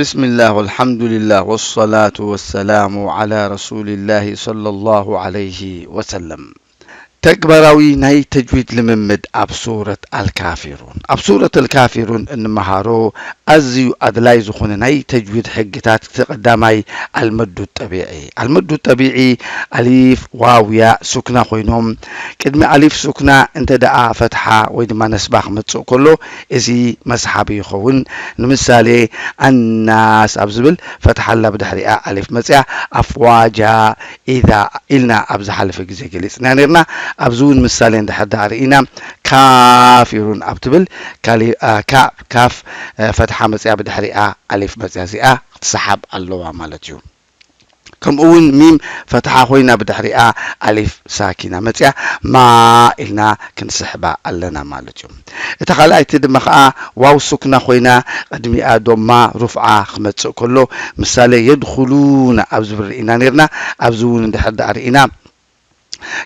ብስሚላህ ወልሓምዱሊላህ ወሰላቱ ወሰላሙ ዓላ ረሱሊላሂ ሰለላሁ ዓለይሂ ወሰለም። ተግባራዊ ናይ ተጅዊድ ልምምድ ኣብ ሱረት ኣልካፊሩን። ኣብ ሱረት ኣልካፊሩን እንመሃሮ ኣዝዩ ኣድላይ ዝኾነ ናይ ተጅዊድ ሕግታት እቲ ቀዳማይ ኣልመዱ ጠቢዒ። ኣልመዱ ጠቢዒ ኣሊፍ፣ ዋው፣ ያ ሱክና ኮይኖም ቅድሚ ኣሊፍ ሱክና እንተ ደኣ ፈትሓ ወይ ድማ ነስባ ክመጽእ ከሎ እዚ መስሓቢ ይኸውን። ንምሳሌ ኣናስ ኣብ ዝብል ፈትሓ ኣላ ብድሕሪኣ ኣሊፍ መጽያ ኣፍዋጃ ኢዛ ኢልና ኣብ ዝሓለፈ ግዜ ገሊጽና ነርና። ኣብዚ እውን ምሳሌ እንድሕር ደኣ ርኢና ካፊሩን ኣብ ትብል ካሊ- አ፣ ካ- ካፍ አ፣ ፈትሓ መጽያ ብድሕሪኣ ኣሊፍ መጽያ እዚኣ ክትሰሓብ ኣለዋ ማለት እዩ። ከምኡ እውን ሚም ፈትሓ ኮይና ብድሕሪኣ ኣሊፍ ሳኪና መጽያ ማ ኢልና ክንስሕባ ኣለና ማለት እዩ። እታ ካልኣይቲ ድማ ከዓ ዋው ሱክና ኮይና ቅድሚኣ ዶማ ሩፍዓ ክመጽእ ከሎ ምሳሌ የድኹሉና ኣብ ዝብል ርኢና ነርና። ኣብዚ እውን እንድሕር ደኣ ርኢና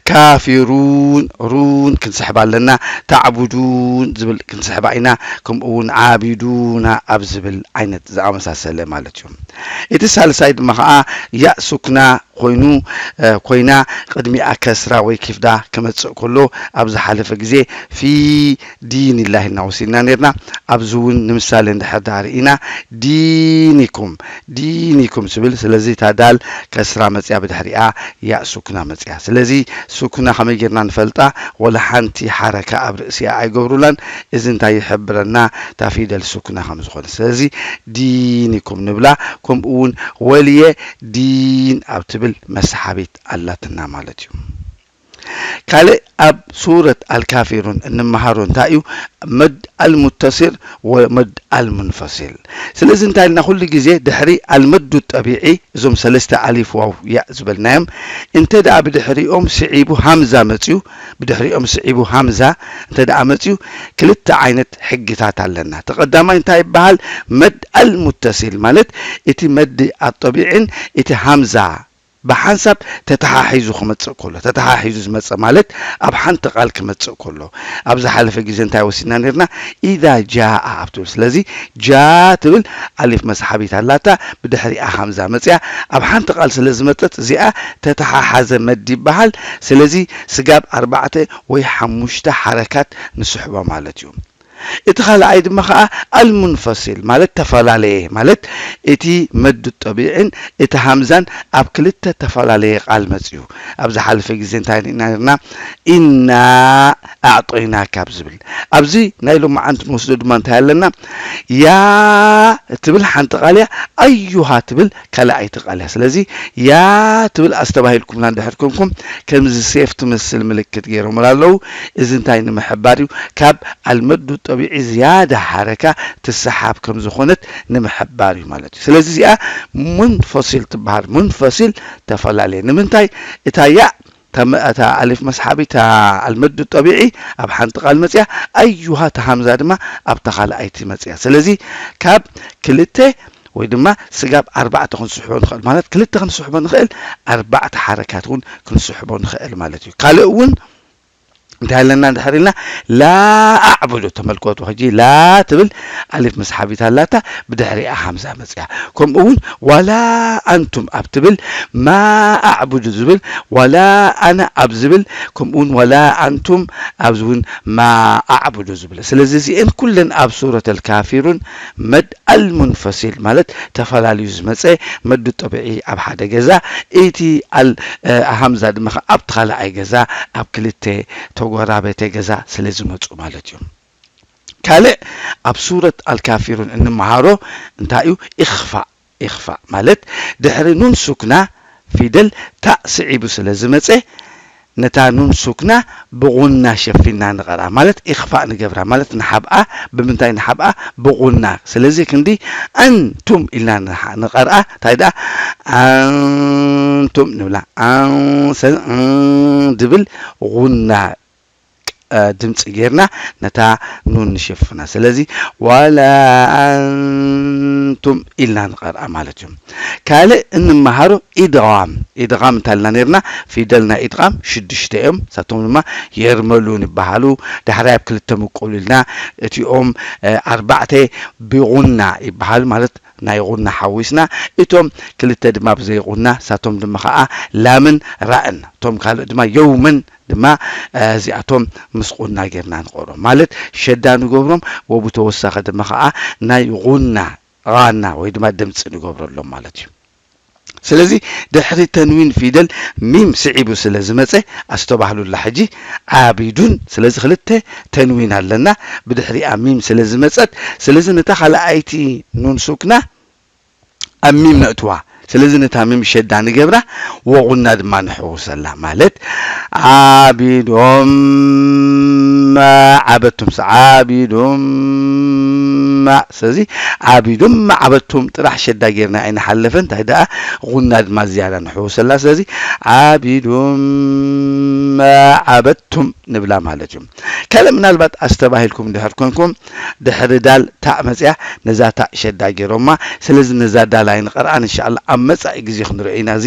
ካፊሩን ሩን ክንስሕባ ኣለና። ታዕቡዱን ዝብል ክንስሕባ ኢና። ከምኡ እውን ዓቢዱና ኣብ ዝብል ዓይነት ዝኣመሳሰለ ማለት እዩ። እቲ ሳልሳይ ድማ ከዓ ያእ ሱክና ኮይኑ ኮይና ቅድሚኣ ከስራ ወይ ኪፍዳ ክመፅእ ከሎ ኣብ ዝሓለፈ ግዜ ፊ ዲንላሂ ኢልና ወሲድና ነርና። ኣብዚ እውን ንምሳሌ እንድሕር ደኣ ርኢና ዲኒኩም ዲኒኩም ዝብል ስለዚ እታ ዳል ከስራ መፅያ ብድሕሪኣ ያእ ሱክና መፅያ። ስለዚ ሱክና ከመይ ጌርና ንፈልጣ? ወላ ሓንቲ ሓረካ ኣብ ርእሲኣ ኣይገብሩላን። እዚ እንታይ ይሕብረና? እታ ፊደል ሱክና ከም ዝኾነ። ስለዚ ዲኒኩም ንብላ። ከምኡ እውን ወልየ ዲን ኣብ ትብል መስሓቢት ኣላትና ማለት እዩ። ካልእ ኣብ ሱረት ኣልካፊሩን እንመሃሮ እንታይ እዩ? መድ ኣልሙተሲል ወመድ ኣልሙንፈሲል። ስለዚ እንታይ ኢልና ኩሉ ግዜ ድሕሪ ኣልመዱ ጠቢዒ እዞም ሰለስተ ኣሊፍ ዋው ያእ ዝበልናዮም እንተ ደኣ ብድሕሪኦም ስዒቡ ሃምዛ መፅዩ ብድሕሪኦም ስዒቡ ሃምዛ እንተ ደኣ መፅዩ ክልተ ዓይነት ሕግታት ኣለና። ተቐዳማይ እንታይ ይበሃል? መድ ኣልሙተሲል ማለት እቲ መድ ኣጠቢዕን እቲ ሃምዛ ብሓንሳብ ተተሓሒዙ ክመጽእ ከሎ፣ ተተሓሒዙ ዝመጸ ማለት ኣብ ሓንቲ ቃል ክመጽእ ከሎ፣ ኣብ ዝሓለፈ ግዜ እንታይ ወሲድና ነርና? ኢዛ ጃኣ ኣብ ትብል። ስለዚ ጃ ትብል ኣሊፍ መስሓቢት ኣላታ፣ ብድሕሪኣ ሃምዛ መጽያ፣ ኣብ ሓንቲ ቃል ስለ ዝመጸት እዚኣ ተተሓሓዘ መድ ይበሃል። ስለዚ ስጋብ ኣርባዕተ ወይ ሓሙሽተ ሓረካት ንስሕቦ ማለት እዩ። እቲ ካልኣይ ድማ ኸዓ ኣልሙንፈሲል ማለት ተፈላለየ ማለት እቲ መድ ጠቢዕን እቲ ሃምዛን ኣብ ክልተ ተፈላለየ ቃል መፅዩ። ኣብ ዝሓለፈ ግዜ እንታይ ርኢና ነርና? ኢና ኣዕጦይናካ ኣብ ዝብል ኣብዚ ናይ ሎማዓንቲ ንወስዶ ድማ እንታይ ኣለና? ያ ትብል ሓንቲ ቃል እያ። ኣዩሃ ትብል ካልኣይቲ ቃል እያ። ስለዚ ያ ትብል ኣስተባሂልኩምላ እንድሕር ኮንኩም ከምዚ ሴፍ ትመስል ምልክት ገይሮምላ ኣለዉ። እዚ እንታይ ንምሕባር እዩ? ካብ ኣልመዱ ጠቢዒ ዝያዳ ሓረካ ትሰሓብ ከም ዝኾነት ንምሕባር እዩ ማለት እዩ። ስለዚ እዚኣ ሙንፈሲል ትበሃል። ሙንፈሲል ተፈላለየ። ንምንታይ? እታ ያእ እታ መ- እታ ኣሊፍ መስሓቢ እታ ኣልመዱ ጠቢዒ ኣብ ሓንቲ ቃል መፅያ ኣዩሃ እታ ሃምዛ ድማ ኣብታ ካልኣይቲ መፅያ። ስለዚ ካብ ክልተ ወይ ድማ ስጋብ ኣርባዕተ ክንስሕቦ ንኽእል ማለት ክልተ ክንስሕቦ ንኽእል ኣርባዕተ ሓረካት እውን ክንስሕቦ ንኽእል ማለት እዩ። ካልእ እውን እንታይ ኣለና እንድሕር ኢልና ላ ኣዕቡዱ ተመልከቱ። ሕጂ ላ ትብል ኣሊፍ መስሓቢት ኣላታ ብድሕሪኣ ሃምዛ መፅያ። ከምኡ እውን ዋላ ኣንቱም ኣብ ትብል ማ ኣዕቡዱ ዝብል ዋላ ኣነ ኣብ ዝብል ከምኡ እውን ዋላ ኣንቱም ኣብዚ እውን ማ ኣዕቡዱ ዝብል። ስለዚ እዚአን ኩለን ኣብ ሱረት ኣልካፊሩን መድ ኣልሙንፈሲል ማለት ተፈላልዩ ዝመፀ መዱ ጠቢዒ ኣብ ሓደ ገዛ እቲ ኣል ሃምዛ ድማ ከ ኣብቲ ካልኣይ ገዛ ኣብ ክልተ ተጎራበተ ገዛ ስለ ዝመፁ ማለት እዩ። ካልእ ኣብ ሱረት ኣልካፊሩን እንመሃሮ እንታይ እዩ? ኢኽፋእ። ኢኽፋእ ማለት ድሕሪ ኑን ሱክና ፊደል ታእ ስዒቡ ስለ ዝመፀ ነታ ኑን ሱክና ብቑና ሸፊና ንቐርኣ ማለት ኢኽፋእ ንገብራ ማለት ንሓብኣ። ብምንታይ ንሓብኣ? ብቑና። ስለዚ ክንዲ ኣንቱም ኢልና ንሓ- ንቐርኣ እንታይ ደኣ ኣንቱም ንብላ ኣንሰ ድብል ቑና ድምፂ ጌርና ነታ ኑን ንሸፍና። ስለዚ ዋላ ኣን ኣንቱም ኢልና ንቐርኣ ማለት እዩ። ካልእ እንመሃሮ ኢድቓም። ኢድቓም እንታይ ኢልና ነርና? ፊደል ናይ ኢድቓም ሽዱሽተ እዮም። ንሳቶም ድማ የርመሉን ይበሃሉ። ዳሕራይ ኣብ ክልተ ምቁል ኢልና እቲኦም፣ እ፣ ኣርባዕተ ብጉና ይበሃሉ፣ ማለት ናይ ጉና ሓዊስና። እቶም ክልተ ድማ ብዘይ ጉና፣ ንሳቶም ድማ ኸዓ ላምን ራእን። እቶም ካልእ ድማ የውመን ድማ፣ እ፣ እዚኣቶም ምስ ጉና ጌርና ንቐርኦም። ማለት ሸዳ ንገብሮም፣ ወብተወሳኺ ድማ ኸዓ ናይ ጉና፣ ቓና ወይ ድማ ድምፂ ንገብረሎም ማለት እዩ። ስለዚ ድሕሪ ተንዊን ፊደል ሚም ስዒቡ ስለ ዝመፀ ኣስተባህሉላ። ሕጂ ዓቢዱን፣ ስለዚ ክልተ ተንዊን ኣለና፣ ብድሕሪኣ ሚም ስለ ዝመፀት፣ ስለዚ ነታ ካልኣይቲ ኑን ሱክና ኣብ ሚም ነእትዋ። ስለዚ ነታ ሚም ሸዳ ንገብራ፣ ወጉና ድማ ንሕውሰላ። ማለት ዓቢዶም ዓበቱም፣ ስ-፣ ዓቢዶም። ስለዚ ዓቢዶም ዓበቱም ጥራሕ ሸዳ ጌርና ኣይንሓልፍን። እንታይ ደኣ፣ ጉና ድማ ዝያዳ ንሕውሰላ። ስለዚ ዓቢዶም ዓበቱም ንብላ ማለት እዩ። ካልእ ምናልባት ኣስተባሂልኩም ድሕር ኮንኩም፣ ድሕሪ ዳል ታእ መፅያ፣ ነዛ ታእ ሸዳ ገይሮማ። ስለዚ ነዛ ዳል ኣይንቐርኣን፣ እንሻኣላ ኣብ መፃኢ ግዜ ክንሪኦ ኢና። እዚ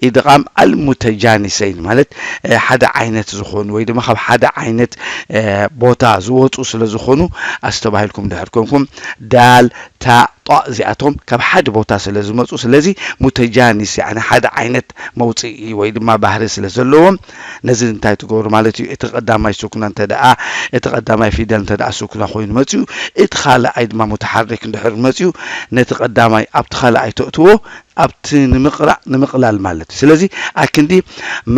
ኢድቓም ኣልሙተጃኒሰይን ማለት፣ እ፣ ሓደ ዓይነት ዝኾኑ ወይ ድማ ካብ ሓደ ዓይነት፣ እ፣ ቦታ ዝወፁ ስለ ዝኾኑ፣ ኣስተባሂልኩም ድሕር ኮንኩም፣ ዳል፣ ታእ፣ ጧእ እዚኣቶም ካብ ሓደ ቦታ ስለ ዝመፁ፣ ስለዚ ሙተጃኒስ፣ ያዕኒ ሓደ ዓይነት መውፅኢ ወይ ድማ ባህሪ ስለ ዘለዎም፣ ነዚ እንታይ ትገብሩ ማለት እዩ? እቲ ቀዳማይ ሱክና እንተ ደኣ፣ እቲ ቀዳማይ ፊደል እንተ ደኣ ሱክና ኮይኑ መፅዩ፣ እቲ ካልኣይ ድማ ሙተሓሪክ እንድሕር መፅዩ፣ ነቲ ቀዳማይ ኣብቲ ካልኣይ ተእትዎ፣ ኣብቲ ንምቕራእ፣ ንምቕላል ማለት እዩ። ስለዚ ኣክንዲ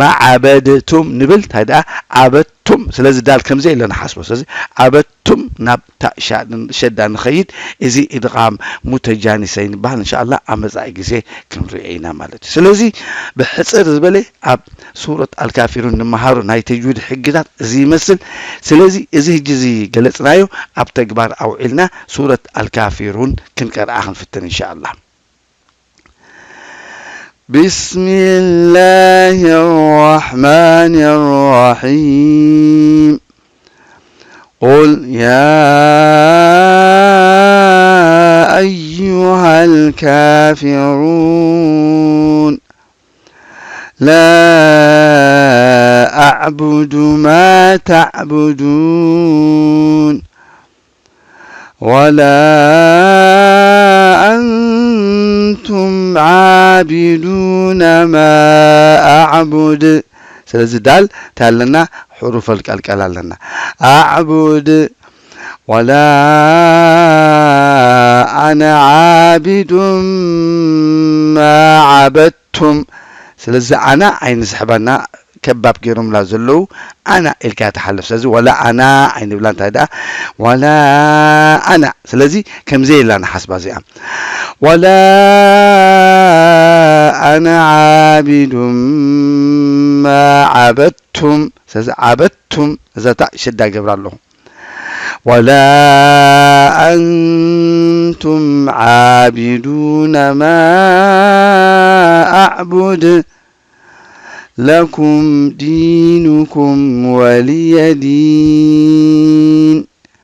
መዓበድቱም ንብል፣ እንታይ ደኣ ዓበድቱም። ስለዚ ዳል ከምዘይ ኢለ ንሓስቦ። ስለዚ ዓበድቱም ናብ ታእ ሻ-፣ ሸዳ ንኸይድ፣ እዚ ኢድቓም ሙተጃኒሰይን ይበሃል። እንሻኣላ ኣብ መጻኢ ግዜ ክንሪኦ ኢና ማለት እዩ። ስለዚ ብሕጽር ዝበለ ኣብ ሱረት ኣልካፊሩን ንመሃሮ ናይ ተጅዊድ ሕግታት እዚ ይመስል። ስለዚ እዚ ሕጂ እዚ ገለጽናዮ ኣብ ተግባር ኣውዒልና ሱረት ኣልካፊሩን ክንቀርኣ ክንፍትን እንሻኣላ። بسم الله الرحمن الرحيم. قل يا أيها الكافرون لا أعبد ما تعبدون ولا أنتم عابدون ما أعبد. ስለዚ ዳል እንታይ ኣለና? ሕሩፈል ቀልቀል ኣለና። أعبد ولا أنا عابد ما عبدتم. ስለዚ ኣና ኣይንስሕባና፣ ከባብ ገይሮምላ ዘለዉ ኣና ኢልካ ትሓልፍ። ስለዚ ወላ ኣና ኣይንብላ፣ እንታይ ደኣ ወላ ኣና። ስለዚ ከምዚ ኢልና ንሓስባ እዚኣ። ወላ ኣና ዓቢዱ ማ ዓበድቱም። ስለዚ ዓበድቱም እዛ ታእ ሸዳ ገብራ ኣለኹ። ወላ ኣንቱም ዓቢዱነ ማ ኣዕቡድ። ለኩም ዲኑኩም ወሊየ ዲን።